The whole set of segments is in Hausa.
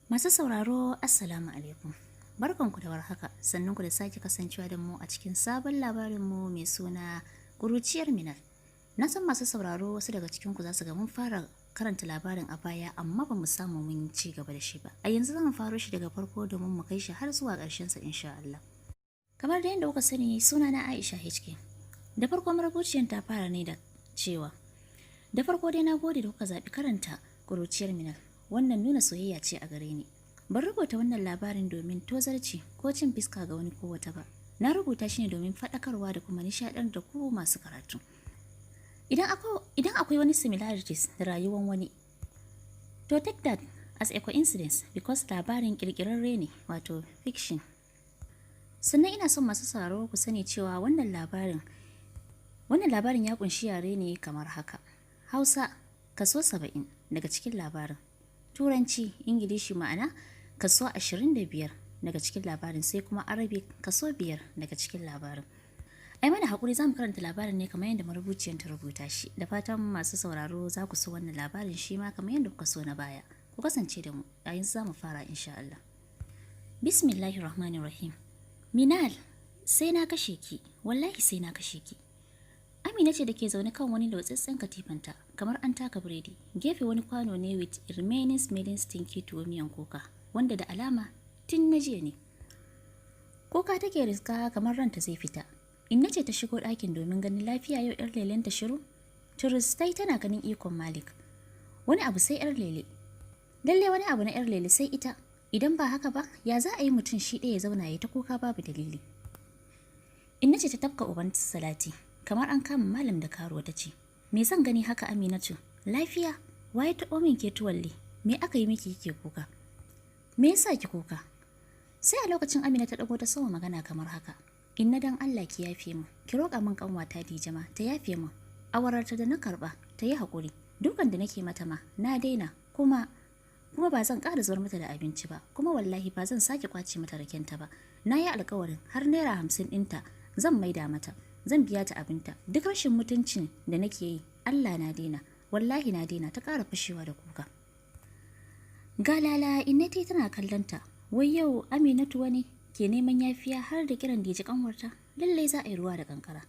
Masu sauraro, Assalamu alaikum. Barkanku da warhaka, sannunku da sake kasancewa da mu a cikin sabon labarinmu mai suna Ƙuruciyar Minal. Na san masu sauraro, wasu daga cikinku za su ga mun fara karanta labarin a baya, amma ba mu samu mun ci gaba da shi ba. A yanzu zan faro shi daga farko domin mu kai shi har zuwa ƙarshen sa, insha Allah. Kamar da yadda kuka sani, suna na Aisha HK. Da farko marubuciyar ta fara ne da cewa, da farko dai na gode da kuka zaɓi karanta Ƙuruciyar Minal. Wannan nuna soyayya ce a gare ni. Ban rubuta wannan labarin domin tozarci ko cin fiska ga wani ko wata ba. Na rubuta shi ne domin faɗakarwa da kuma nishaɗar da ku masu karatu. Idan akwai wani similarities da rayuwar wani, to take that as a coincidence, because labarin ƙirƙirarre ne, wato fiction. Sannan ina son masu sauraro ku sani cewa wannan labarin ya kunshi yare ne kamar haka. Hausa kaso 70 daga cikin labarin. Turanci, Ingilishi, ma'ana kaso 25 daga cikin labarin, sai kuma Arabic kaso 5 daga cikin labarin. Ai mana haƙuri, za mu karanta labarin ne kamar yadda marubuciyar ta rubuta shi. Da fatan masu sauraro za ku so wannan labarin shi ma kamar yadda kuka so na baya. Ku kasance da mu, a yanzu za mu fara, insha Allah. Bismillahir Rahmanir Rahim. Minal, sai na kashe ki, wallahi sai na kashe ki. Amina ce da ke zaune kan wani lautsatsen katifanta kamar an taka biredi. Gefe wani kwano ne with remaining smelling stinky tuwo miyan kuka, wanda da alama tun na jiya ne. Kuka take riska kamar ranta zai fita. Inna ce ta shigo ɗakin domin ganin lafiya yau ‘yar lelen ta shiru. Turistai tana ganin ikon Malik. Wani abu sai ‘yar lele. Lalle wani abu na ‘yar lele sai ita. Idan ba haka ba, ya za a yi mutum shi ɗaya ya zauna ya ta kuka babu dalili? Inna ce ta tafka uban salati, kamar an kama malam da karuwa, ta ce, "Me zan gani haka, Aminatu? Lafiya? Waye taɓo min ke tuwalle? Me aka yi miki kike kuka? Me yasa ki kuka?" Sai a lokacin Amina ta ɗago ta soma magana kamar haka. "Inna, dan Allah ki yafe min, ki roƙa min ƙanwata Dijama ta yafe min. Awararta da na karɓa, ta yi haƙuri. Dukan da nake mata ma, na daina, kuma ba zan ƙara zubar mata da abinci ba, kuma wallahi ba zan sake kwace mata rakenta ba. Na yi alƙawarin har ₦50 ɗinta zan maida mata. Zan biya ta abinta. Duk rashin mutuncin da nake yi, Allah na daina. Wallahi na daina." Ta ƙara fashewa da kuka. Galala Inna tai tana kallonta. Wai yau Aminatu wani ke neman yafiya har da kiran Diji kanwarta. Lallai za a yi ruwa da kankara.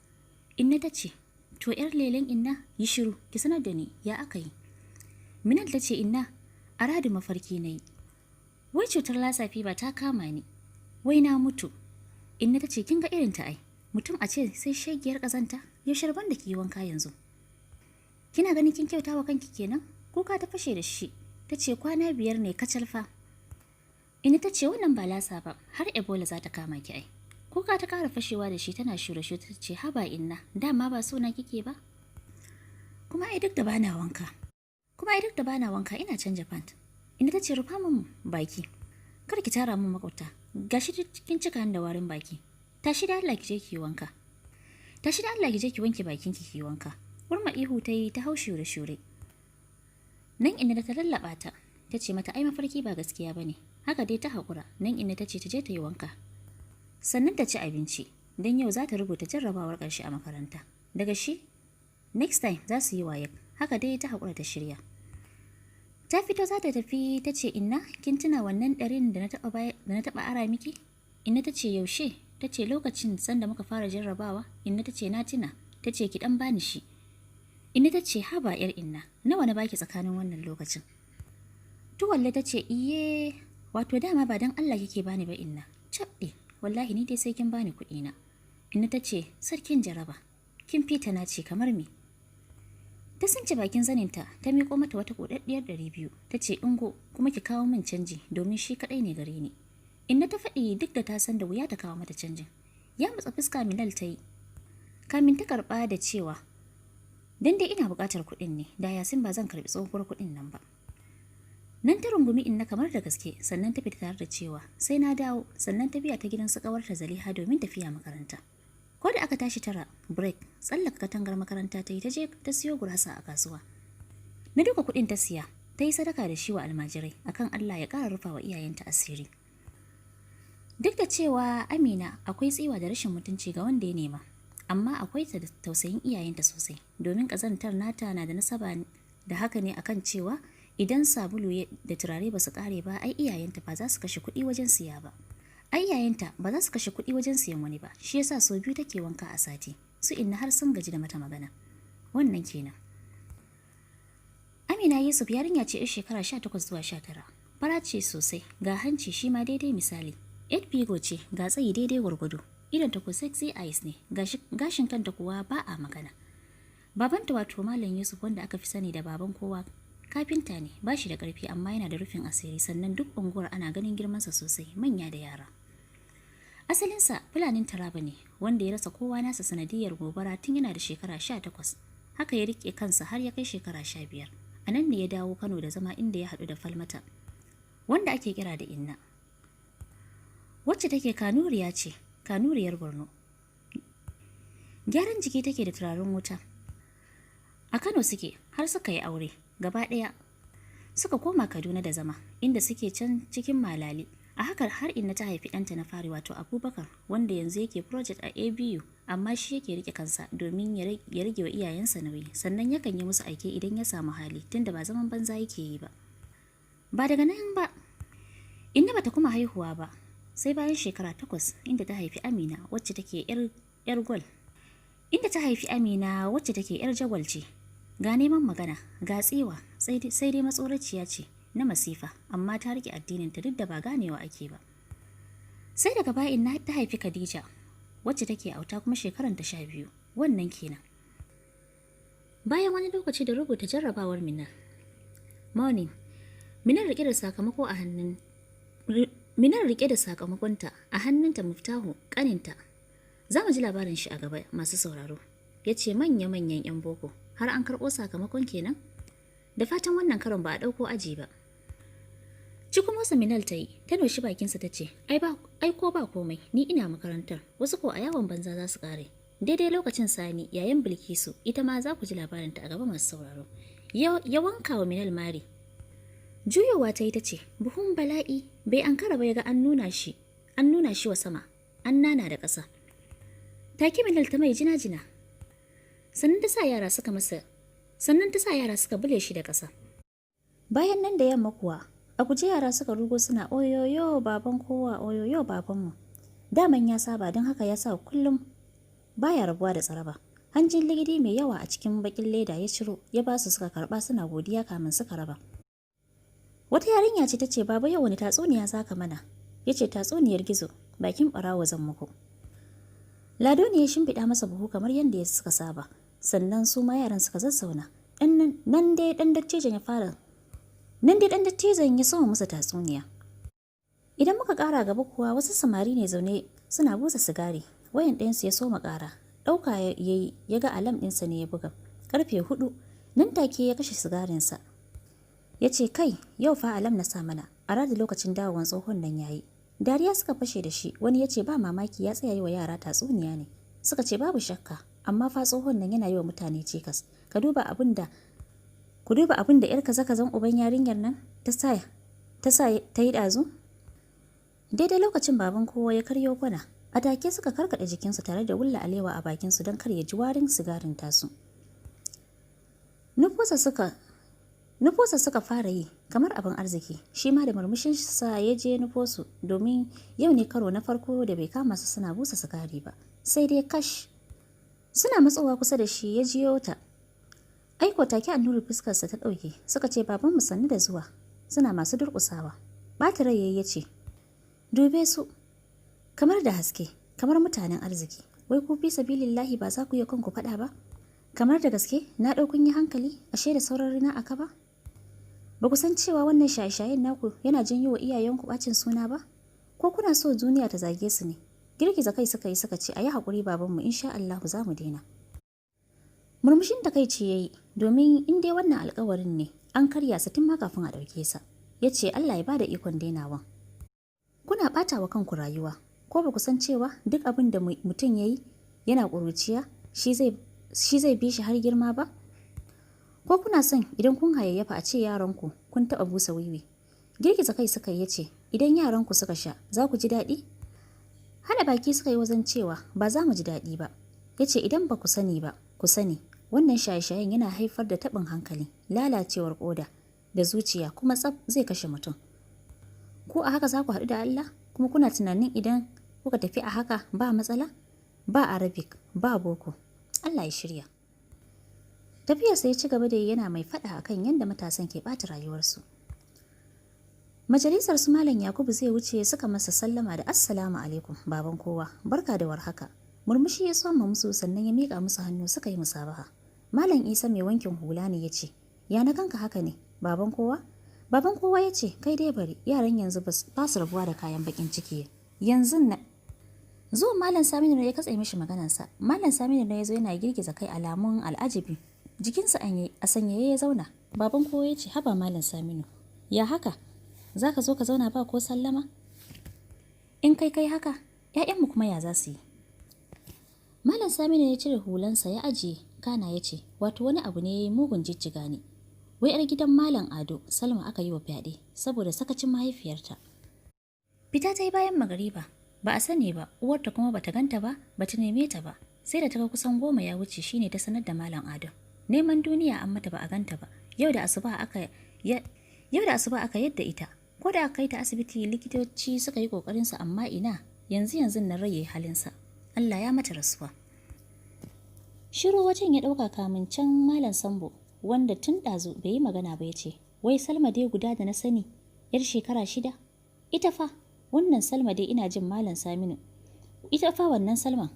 Inna ta ce, "To ‘yar lelen inna, yi shiru, ki sanar da ni ya aka yi." Minal ta ce, "Inna, a radu mafarki na yi. Wai cutar lassa fever ta kama ni. Wai na mutu." Inna ta ce, "Kin ga irin ta ai. Mutum a ce sai shegiyar ƙazanta, yaushe rabon da ki yi wanka yanzu? Kina ganin kin kyauta wa kanki kenan?" Kuka ta fashe da shi. Ta ce, "Kwana 5 ne kacal fa." Inna ta ce, "Wannan ba lassa ba, har Ebola za ta kama ki ai." Kuka ta ƙara fashewa da shi tana shure ta ce, "Haba inna, dama ba sona kike ba? Kuma ai duk da bana wanka ina canja pant." Inna ta ce, "Rufa min baki. Kar ki tara min makwabta. Gashi kin cika da warin baki. Tashi da Allah ki je ki yi wanka. Tashi da Allah ki je ki wanke bakin ki, ki yi wanka." Wurma ihu ta yi ta hau shure shure. Nan inna ta lallaba ta, ta ce mata ai mafarki ba gaskiya bane. Haka dai ta haƙura, nan inna ta ce ta je ta yi wanka. Sannan ta ci abinci, don yau za ta rubuta jarrabawar ƙarshe a makaranta. Daga shi, next time za su yi WAEC. Haka dai ta haƙura ta shirya. Ta fito za ta tafi, ta ce, "Inna, kin tuna wannan ɗarin da na taɓa ara miki?" Inna ta ce, "Yaushe?" Ta ce, "Lokacin sanda muka fara jarrabawa." Inna ta ce, "Na tuna." Ta ce, "Ki ɗan bani shi." Inna ta ce, "Haba ‘yar inna, nawa na baki tsakanin wannan lokacin?" Tuwalle ta ce, "Iye, wato dama ba don Allah kike bani ba, inna. Cabɗe, wallahi ni dai sai kin bani kuɗi na." Inna ta ce, "Sarkin jaraba, kin fita na ce kamar me?" Ta sunce bakin zaninta, ta miƙo mata wata kodaddiyar 200, ta ce, "Ingo, kuma ki kawo min canji domin shi kaɗai ne gare ni." Inna ta faɗi duk da ta san da wuya ta kawo mata canjin. Ya matsa fuska Minal ta yi kamin ta karɓa da cewa, "Dan dai ina buƙatar kuɗin ne, da Yasin ba zan karɓi tsohuwar kuɗin nan ba." Nan ta rungumi inna kamar da gaske, sannan ta fita tare da cewa, "Sai na dawo." Sannan ta biya ta gidan su ƙawarta Zaliha domin tafiya makaranta. Ko da aka tashi 9 break, tsallaka katangar makaranta ta yi, ta je ta siyo gurasa a kasuwa. Na duka kuɗin ta siya, ta yi sadaka da shi wa almajirai akan Allah ya ƙara rufa wa iyayenta asiri. Duk da cewa Amina akwai tsiwa da rashin mutunci ga wanda ya nema, amma akwai ta da tausayin iyayenta sosai, domin ƙazantar nata na da nasaba da haka ne, akan cewa Idan sabulu da turare ba su ƙare ba, ai iyayenta ba za su kashe kuɗi wajen siya ba. Ai iyayenta ba za su kashe kuɗi wajen siyan wani ba, shi yasa sau 2 take wanka a sati. Su Inna har sun gaji da mata magana. Wannan kenan. Amina Yusuf yarinya ce 'yar shekara 18 zuwa 19. Fara ce sosai, ga hanci shi ma daidai misali. 8 figo ce, ga tsayi daidai gwargwado. Idonta ko sexy eyes ne, gashin kanta kuwa ba a magana. Babanta wato Malam Yusuf, wanda aka fi sani da baban kowa, kafinta ne, ba shi da ƙarfi amma yana da rufin asiri, sannan duk unguwar ana ganin girmansa sosai, manya da yara. Asalinsa Fulanin Taraba ne, wanda ya rasa kowa nasa sanadiyar gobara tun yana da shekara 18. Haka ya riƙe kansa har ya kai shekara 15. A nan ne ya dawo Kano da zama, inda ya haɗu da Falmata, wanda ake kira da Inna. Wacce take Kanuriya ce, Kanuriyar Borno. Gyaran jiki take da turaren wuta. A Kano suke har suka yi aure, gaba ɗaya. Suka koma Kaduna da zama, inda suke can cikin Malali. A haka har Inna ta haifi ɗanta na fari, wato Abubakar, wanda yanzu yake project a ABU, amma shi yake rike kansa domin ya rage wa iyayensa nauyi, sannan yakan yi musu aike idan ya samu hali, tunda ba zaman banza yake yi ba. Ba daga nan ba, Inna bata kuma haihuwa ba, sai bayan shekara 8, inda ta haifi Amina wacce take 'yar gwal. Inda ta haifi Amina wacce take 'yar jagwal ce. Ga neman magana, ga tsiwa, sai dai matsoraciya ce na masifa, amma ta rike addininta duk da ba ganewa ake ba. Sai daga baya Inna ta haifi Khadija, wacce take auta kuma shekaranta 12. Wannan kenan. Bayan wani lokaci da rubuta jarrabawar Minal. Morning. Minal rike da sakamako a hannun Minal rike da sakamakonta a hannunta, Muftahu kaninta. Za mu ji labarin shi a gaba, masu sauraro. Ya ce, "Manya-manyan 'yan boko, har an karɓo sakamakon kenan? Da fatan wannan karon ba a ɗauko aji ba." Cikin masa Minal ta yi, ta noshi bakinsa ta ce, "Ai ko ba komai, ni ina makarantar, wasu ko a yawon banza za su ƙare." Daidai lokacin Sani, yayan Bilkisu, ita ma za ku ji labarinta a gaba, masu sauraro. Ya wanka wa Minal mari. Juyowa ta yi ta ce, "Buhun bala'i," bai ankara ba ya ga an nuna shi wa sama, an nana da ƙasa. Take Minal ta mai jina-jina. Sannan ta sa yara suka bule shi da ƙasa. Bayan nan da yamma kuwa, a guje yara suka rugo suna, "Oyoyo baban kowa, oyoyo babanmu." Daman ya saba, don haka ya sa kullum baya rabuwa da tsaraba. Hanjin ligidi mai yawa a cikin bakin leda ya ciro ya ba su, suka karba suna godiya kamin suka raba. Wata yarinya ce ta ce, "Baba, yau wani tatsuniya zaka mana?" Ya ce, "Tatsuniyar gizo bakin ɓarawo zan muku." Lado ne ya shimfiɗa masa buhu kamar yadda ya suka saba, sannan su ma yaran suka zazzauna. Nan dai ɗan dattijon ya soma musu tatsuniya. Idan muka ƙara gaba kuwa, wasu samari ne zaune suna busa sigari, wayan ɗayansu ya soma ƙara. Ɗauka ya yi, ya ga alarm ɗinsa ne ya buga. Karfe 4, nan take ya kashe sigarinsa. Ya ce, "Kai, yau fa alarm na sa mana, a rada lokacin dawowan tsohon nan yayi." Dariya suka fashe da shi, wani ya ce, "Ba mamaki ya tsaya yi wa yara tatsuniya ne." Suka ce, "Babu shakka, amma fa tsohon nan yana yi wa mutane cikas. Ka duba abin da Ku duba abin da 'yar kaza-kazan uban yarinyar nan ta sa ta yi ɗazu." Daidai lokacin baban kowa ya karyo kwana, a take suka karkaɗe jikinsu tare da wulla alewa a bakinsu don kar ya ji warin sigarin tasu. Nufosa suka fara yi kamar abin arziki, shi ma da murmushin sa ya je nufosu, domin yau ne karo na farko da bai kama su suna busa sigari ba. Sai dai kash, suna matsowa kusa da shi ya jiyo ta. Aiko take annuri fuskarsa ta ɗauke, suka ce, "Babanmu, sannu da zuwa," suna masu durƙusawa. Ɓata rai ya ce, "Dube su, kamar da haske, kamar mutanen arziki, wai ku fi sabilillahi ba za ku yi kanku faɗa ba? Kamar da gaske, na ɗau kun yi hankali, ashe da sauran rina a kaba? Ba ku san cewa wannan shaye-shayen naku yana janyo wa iyayenku ɓacin suna ba? Ko kuna so duniya ta zage su ne?" Girgiza kai suka yi suka ce, "A yi haƙuri babanmu, insha Allah za mu daina." Murmushin takaici ya yi, domin in dai wannan alkawarin ne, an karya sa tun ma kafin a ɗauke sa. Ya ce, "Allah ya bada ikon dainawan. Kuna ɓata wa kanku rayuwa, ko ba ku san cewa duk abin da mutum ya yi yana ƙuruciya, shi zai bi shi har girma ba? Ko kuna son idan kun hayayyafa a ce yaranku kun taɓa busa wiwi?" Girgiza kai suka yi. Ya ce, "Idan yaranku suka sha, za ku ji daɗi?" Haɗa baki suka yi wajen cewa ba za mu ji daɗi ba. Ya ce, "Idan ba ku sani ba, ku sani, wannan shaye-shayen yana haifar da taɓin hankali, lalacewar ƙoda, da zuciya kuma tsaf zai kashe mutum. Ko a haka za ku haɗu da Allah? Kuma kuna tunanin idan kuka tafi a haka ba matsala? Ba Arabic, ba boko. Allah ya shirya. Tafiyarsa ya ci gaba da yi yana mai faɗa akan yadda matasan ke ɓata rayuwarsu. Majalisar su Malam Yakubu zai wuce suka masa sallama da "Assalamu alaikum, baban kowa, barka da warhaka." Murmushi ya soma musu, sannan ya miƙa musu hannu suka yi musabaha. Malam Isa mai wankin hula ne ya ce, "Ya na ganka haka ne, baban kowa?" Baban kowa ya ce, "Kai dai bari, yaran yanzu ba su rabuwa da kayan bakin ciki. Yanzu na." Zuwan Malam Saminu ne ya katse mishi maganarsa. Malam Saminu ne ya zo yana girgiza kai alamun al'ajabi. Jikinsa a sanyaye ya zauna. Baban kowa ya ce, "Haba Malam Saminu, ya haka? Za ka zo ka zauna ba ko sallama? In kai kai haka, ‘ya'yanmu kuma ya za su yi?" Malam Saminu ya cire hulansa ya ajiye, kana ya ce, "Wato wani abu ne ya yi mugun jijjiga ni. Wai ‘yar gidan Malam Ado, Salma, aka yi wa fyaɗe saboda sakacin mahaifiyarta. Fita ta yi bayan magariba, ba a sani ba, uwarta kuma bata ganta ba, bata neme ta ba. Sai da ta ga kusan 10 ya wuce shine ta sanar da Malam Ado. Neman duniya an mata ba a ganta ba. Yau da asuba aka yadda ita. Ko da aka kai ta asibiti, likitoci suka yi kokarin su, amma ina, yanzu yanzu nan rai halinsa. Allah ya mata rasuwa." Shiru wajen ya ɗauka kamun can Malam Sambo, wanda tun ɗazu bai yi magana ba, ya ce, "Wai Salma dai guda da na sani, 'yar shekara 6? Ita fa, wannan Salma dai ina jin Malam Saminu. Ita fa wannan Salman.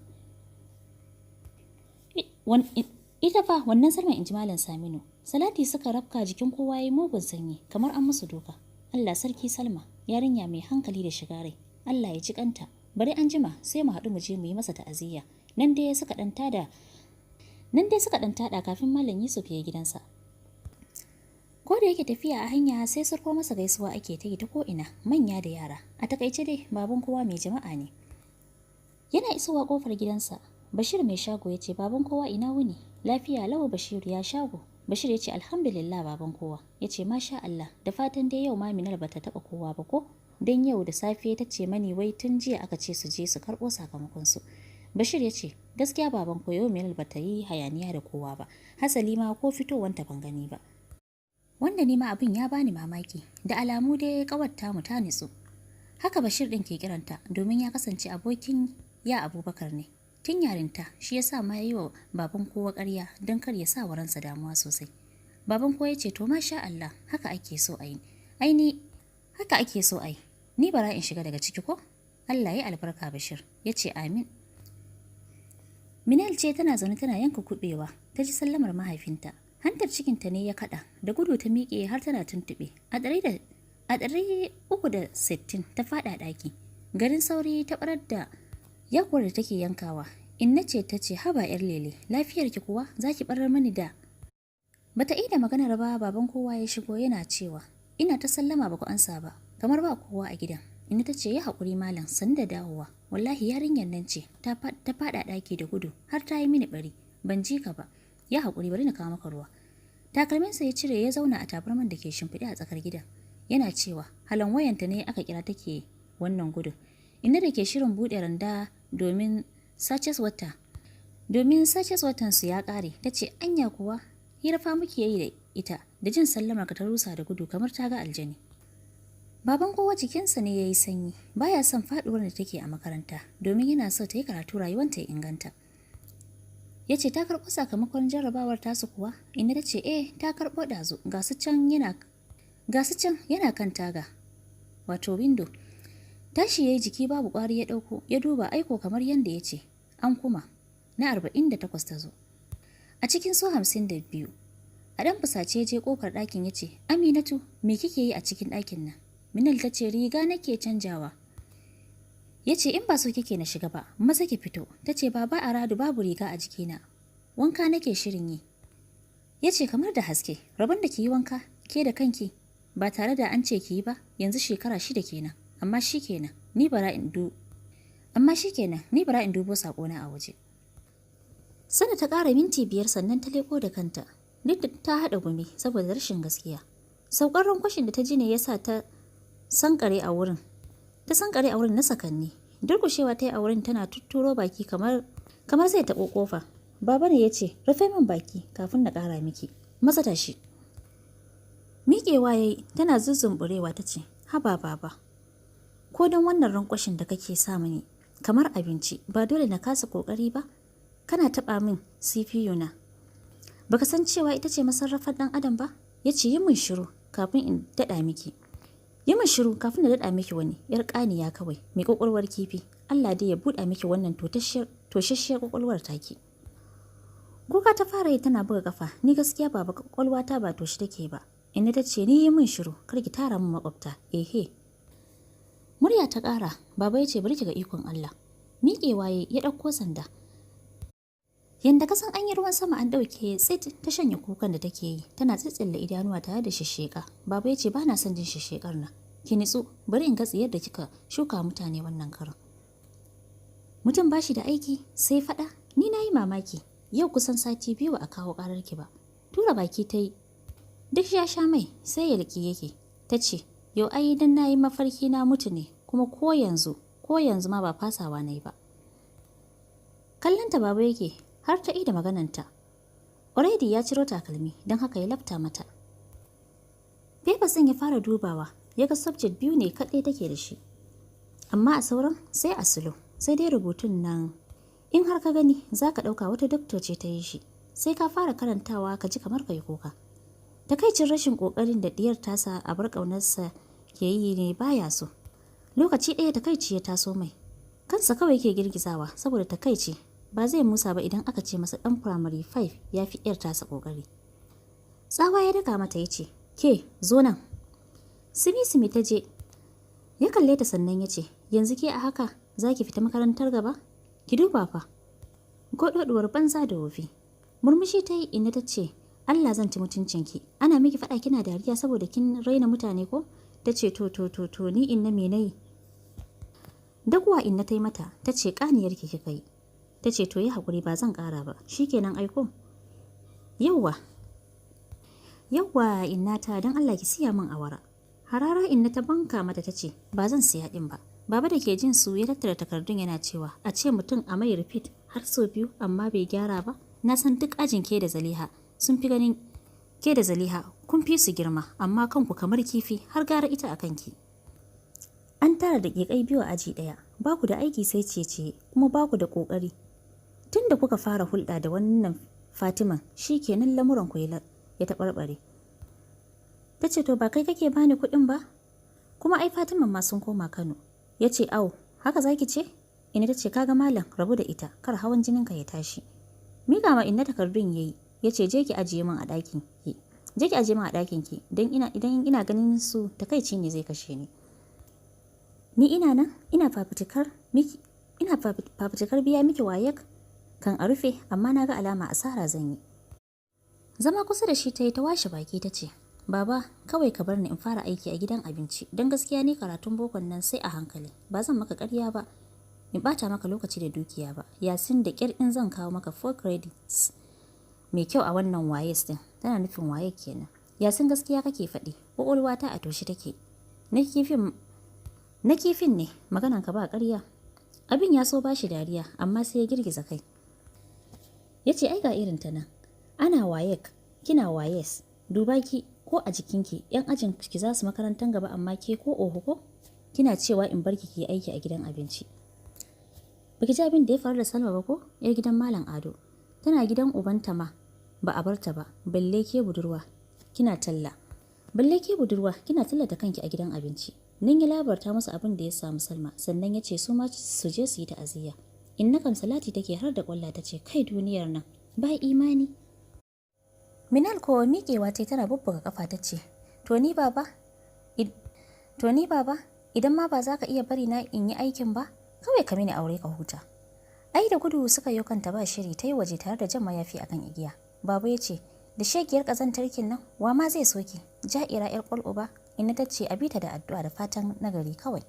Ita fa wannan Salman," in ji Malam Saminu. Salati suka rafka, jikin kowa ya yi mugun sanyi kamar an musu doka. "Allah sarki Salma, yarinya mai hankali da shiga rai. Allah ya ji kanta. Bari an jima sai mu haɗu mu je mu yi masa ta'aziyya." Nan dai suka ɗan tada kafin Malam Yusuf ya yi gidansa. Ko da yake tafiya a hanya sai surko masa gaisuwa ake ta yi ta ko'ina, manya da yara. A takaice dai baban kowa mai jama'a ne. Yana isowa kofar gidansa, Bashir mai shago ya ce, "Baban kowa, ina wuni?" "Lafiya lau Bashiru, ya shago?" Bashir ya ce, "Alhamdulillah, baban kowa." Ya ce, "Masha Allah, da fatan dai yau ma Minal bata taɓa kowa ba ko? Dan yau da safe ta ce mani wai tun jiya aka ce su je su karɓo sakamakon su." Bashir ya ce, "Gaskiya baban kowa, yau Minal bata yi hayaniya da kowa ba. Hasali ma ko fitowanta ban gani ba. Wanda ni ma abin ya bani mamaki, da alamu dai kawar mu ta nitsu." Haka Bashir ɗin ke kiranta domin ya kasance abokin ya Abubakar ne. Tun yarinta, shi ya sa ma ya yi wa baban kowa ƙarya don kar ya sa wa ransa damuwa sosai. Baban kowa ya ce, "To masha Allah, haka ake so a yi. Aini haka ake so a yi. Ni bara in shiga daga ciki ko? Allah ya albarka Bashir." Ya ce, "Amin." Minal ce tana zaune tana yanka kuɓewa, ta ji sallamar mahaifinta. Hantar cikinta ne ya kaɗa, da gudu ta miƙe har tana tuntuɓe. A 360 ta faɗa ɗaki. Garin sauri ta ɓarar da yakuwar da take yankawa. Inna ce ta ce, "Haba 'yar lele, lafiyarki kuwa za ki ɓarar mani da?" Bata ida maganar ba baban kowa ya shigo yana cewa, "Ina ta sallama ba ku ansa ba, kamar ba kowa a gidan." Inna ta ce, "Yi haƙuri malam, sannu da dawowa. Wallahi yarinyar nan ce ta faɗa ɗaki da gudu har ta yi mini ɓari. Ban ji ka ba. Ya haƙuri, bari na kawo maka ruwa." Takalminsa ya cire ya zauna a tabarman da ke shimfiɗe a tsakar gidan. Yana cewa, halan wayanta ne aka kira take wannan gudun. Inna da ke shirin buɗe randa domin sachet watan su ya ƙare, ta ce, "Anya kuwa hira fa muke yi da ita, da jin sallamar ka ta rusa da gudu kamar ta ga aljani." Baban kowa jikinsa ne ya yi sanyi, baya son faɗuwar da take a makaranta domin yana so ta yi karatu rayuwanta ya inganta. Ya ce, "Ta karɓo sakamakon jarrabawar tasu kuwa?" Inna ta ce, "Eh, ta karɓo ɗazu, ga su can yana kan taga, wato window." Tashi ya yi jiki babu ƙwari ya ɗauko, ya duba, aiko kamar yadda ya ce, an kuma, na 48 ta zo. A cikin su 52, a ɗan fusace ya je ƙofar ɗakin ya ce, "Aminatu, me kike yi a cikin ɗakin nan?" Minal ta ce, "Riga nake canjawa." Ya ce, "In ba so kike na shiga ba, maza ki fito." Ta ce, "Baba Aradu, babu riga a jikina. Wanka nake shirin yi." Ya ce, "Kamar da haske, rabon da ki yi wanka, ke da kanki, ba tare da an ce ki yi ba, yanzu shekara 6 kenan. Amma shi kenan, ni bara in dubo saƙona a waje." Sana ta ƙara minti 5 sannan ta leko da kanta, duk da ta haɗa gumi saboda rashin gaskiya. Saukar rankwashin da ta ji ne ya sa ta sankare a wurin. Ta sankare a wurin na sakanni. Durkushewa ta yi a wurin tana tutturo baki kamar zai taɓo ƙofa. Baba ne ya ce, "Rufe min baki kafin na ƙara miki. Maza tashi." Miƙewa ta yi tana Miƙewa ya yi tana zuzzumburewa ta ce, "Haba baba, ko don wannan rankwashin da kake sa mini kamar abinci ba dole na kasa ƙoƙari ba? Kana taɓa min CPU na. Baka san cewa ita ce masarrafar ɗan adam ba?" Ya ce, "Yi min shiru kafin in daɗa miki. Yi min shiru kafin na daɗa miki wani, ‘yar ƙaniya kawai, mai ƙwaƙwalwar kifi. Allah dai ya buɗa miki wannan toshasshiyar ƙwaƙwalwar taki." Kuka ta fara yi tana buga ƙafa, "Ni gaskiya baba ƙwaƙwalwata ba toshe take ba." Inna ta ce, "Ni yi min shiru, kar ki tara min maƙwabta, ehe." Murya ta ƙara, baba ya ce, "Bari ki ga ikon Allah." Miƙewa ya ɗauko sanda. Yanda ka san an yi ruwan sama an ɗauke tsit ta shanye kukan da take yi, tana tsitsille idanuwa tare da shishsheƙa. Baba ya ce, "Ba na son jin shishsheƙar nan. Ki nitsu, bari in ga tsiyar da kika shuka mutane wannan karon. Mutum ba shi da aiki sai faɗa, ni na yi mamaki. Yau kusan sati 2 ba a kawo ƙararki ba." Tura baki ta yi. Duk ya sha mai sai ya liƙi yake. Ta ce, "Yau ai dan na yi mafarki na mutu ne, kuma ko yanzu ma ba fasawa na yi ba." Kallonta baba yake har ta ida magananta. Already ya ciro takalmi don haka ya lafta mata. Papers ɗin ya fara dubawa, ya ga subject biyu ne kaɗai take da shi. Amma a sauran sai a slow, sai dai rubutun nan in har ka gani za ka ɗauka wata doctor ce ta yi shi, sai ka fara karantawa ka ji kamar ka yi kuka. Takaicin rashin ƙoƙarin da ɗiyar tasa a bar ƙaunarsa ke yi ne baya so. Lokaci ɗaya takaici ya taso mai. Kansa kawai yake girgizawa saboda takaici ba zai musa ba idan aka ce masa ɗan primary 5 ya fi ‘yar tasa ƙoƙari. Tsawa ya daka mata ya ce, "Ke, zo nan." Simi-simi ta je. Ya kalle ta sannan ya ce, "Yanzu ke a haka za ki fita makarantar gaba? Ki duba fa. Goɗoɗuwar banza da wofi." Murmushi ta yi, inna ta ce, "Allah zan ci mutuncinki. Ana miki faɗa kina dariya saboda kin raina mutane ko?" Ta ce, "To, to, to, to, ni inna me nayi?" Daguwa inna ta yi mata, ta ce, "Ƙaniyarki kika yi." Ta ce, "To yi haƙuri ba zan ƙara ba. Shi kenan aiko. Yauwa. Yauwa inna ta don Allah ki siya min awara." Harara inna ta banka mata ta ce, "Ba zan siya ɗin ba." Baba da ke jin su ya tattara takardun yana cewa, "A ce mutum a mai repeat har sau biyu amma bai gyara ba. Na san duk ajin ke da Zaliha sun fi ganin ke da Zaliha kun fi su girma amma kanku kamar kifi har gara ita a kanki. An tara daƙiƙai biyu a aji ɗaya, ba ku da aiki sai ciye-ciye kuma ba ku da ƙoƙari. Tun da kuka fara hulɗa da wannan Fatiman shi kenan lamuran ku ya taɓarɓare." Ta ce, "To ba kai kake bani kuɗin ba? Kuma ai Fatiman ma sun koma Kano." Ya ce, "Au, haka zaki ce?" Inna ta ce, "Kaga malam, rabu da ita, kar hawan jininka ya tashi." Mika ma inna takardun yayi, ya ce, "Je ki ajiye min a ɗakin ki. Je ki ajiye min a ɗakin ki, don ina idan ina ganin su takaici ne zai kashe ni. Ni ina nan, ina fafutukar biya miki WAEC kan a rufe, amma na ga alama asara zan yi." Zama kusa da shi ta yi ta washe baki ta ce, "Baba, kawai ka bar ni in fara aiki a gidan abinci, don gaskiya ni karatun bokon nan sai a hankali, ba zan maka ƙarya ba, in ɓata maka lokaci da dukiya ba. Yasin da ƙyar in zan kawo maka 4 credits mai kyau a wannan WAEC din," tana nufin WAEC kenan. "Yasin gaskiya kake faɗi, ƙwaƙwalwata a toshe take. Na kifin ne, maganan ka ba ƙarya." Abin ya so bashi dariya, amma sai ya girgiza kai. Ya ce, "Ai ga irin ta nan. Ana WAEC, kina WAEC, duba ki ko a jikinki, 'yan ajin ki za su makarantar gaba amma ke ko oho ko? Kina cewa in barki ki yi aiki a gidan abinci. Baki ji abin da ya faru da Salma ba ko? 'Yar gidan Malam Ado. Tana gidan ubanta ma ba a barta ba, balle ke budurwa kina talla. Balle ke budurwa kina tallata kanki a gidan abinci." Nan ya labarta masa abin da ya samu Salma, sannan ya ce su ma su je su yi ta'aziyya. Inna kam salati take har da kwalla ta ce, "Kai duniyar nan ba imani." Minal kowa miƙewa ta tana bubbuga kafa ta ce, "To ni baba, idan ma ba za ka iya bari na in yi aikin ba, kawai ka mini aure ka huta." Ai da gudu suka yi kanta ba shiri ta yi waje tare da jan mayafi akan igiya. Baba ya ce, "Da shegiyar ƙazantar nan, wa ma zai soki? Ja'ira 'yar ƙwal uba." Inna ta ce, "A bita da addu'a da fatan nagari kawai."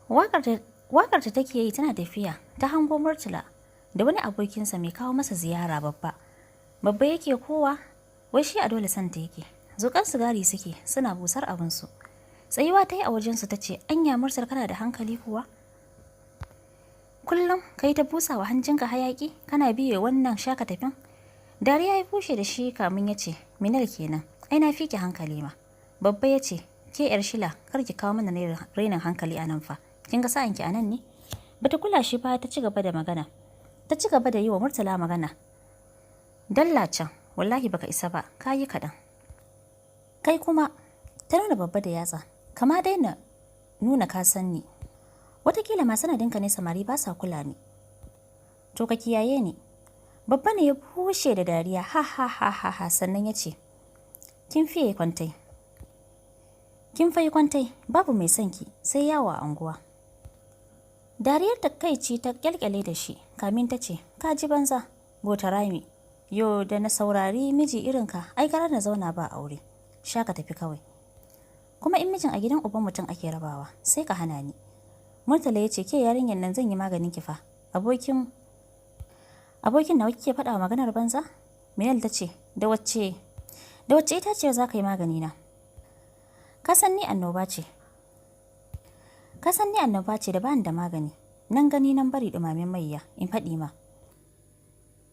Wakar ta take yi tana tafiya ta hango Murtala da wani abokinsa mai kawo masa ziyara babba. Babba yake kowa, wai shi a dole santa yake. Zuƙan sigari suke suna busar abinsu. Tsayuwa ta yi a wajensu ta ce, "Anya Murtal kana da hankali kuwa? Kullum ka yi ta busa wa hancinka hayaƙi, kana biye wannan shaka tafin." Dariya ya bushe da shi kamun ya ce, "Minal kenan, Ai na fi ki hankali ma. Babba ya ce, ke yar shila, kar ki kawo mana rainin hankali a nan fa. Kin ga sa'anki a nan ne? Bata kula shi ba, ta ci gaba da magana. Ta ci gaba da yi wa Murtala magana. Dalla can, wallahi baka isa ba, ka yi kaɗan. Kai kuma, ta nuna Babba da yatsa, kama daina nuna ka san ni. Wataƙila ma sanadinka ne samari ba sa kula ni. To ka kiyaye ni. Babba ne ya bushe da dariya, ha ha ha ha ha, sannan ya ce, kin fiye kwantai. Kin fai kwantai, babu mai son ki, sai yawo a unguwa. Dariyar takaici ta kyalkyale da shi, kamin ta ce, ka ji banza, gota rami. Yo da na saurari miji irinka, ai gara na zauna ba aure. Sha ka tafi kawai. Kuma in mijin a gidan uban mutum ake rabawa, sai ka hana ni. Murtala ya ce, ke yarinyar nan, zan yi maganin ki fa. Abokin nawa kike faɗa wa maganar banza? Minal ta ce, da wacce itaciyar za ka yi magani na? Ka san ni annoba ce. Ka san ni annoba ce da bani da magani. Nan gani nan bari, ɗumamen mayya, in faɗi ma.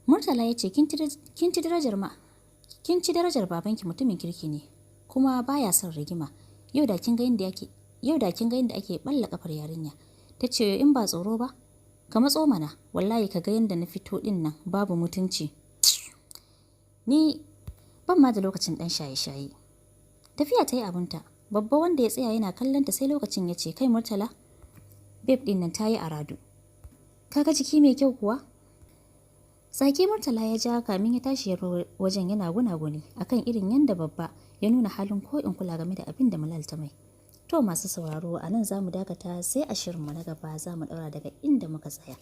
Murtala ya ce, kin ci darajar ma. Kin ci darajar babanki, mutumin kirki ne, kuma baya son rigima. Yau da kin ga yadda ake balla kafar yarinya. Ta ce, in ba tsoro ba, ka matso mana, wallahi ka ga yadda na fito din nan babu mutunci. Ni ban ma da lokacin dan shaye-shaye. Tafiya ta yi abunta, Babba wanda ya tsaya yana kallon ta sai lokacin ya ce, kai Murtala, babe din nan ta yi aradu. Kaga jiki mai kyau kuwa? Tsaki Murtala ya ja kamin ya tashi ya wajen yana gunaguni akan irin yanda Babba ya nuna halin ko in kula game da abin da Malal ta mai. To masu sauraro, a nan za mu dakata, sai a shirinmu na gaba za mu ɗaura daga inda muka tsaya.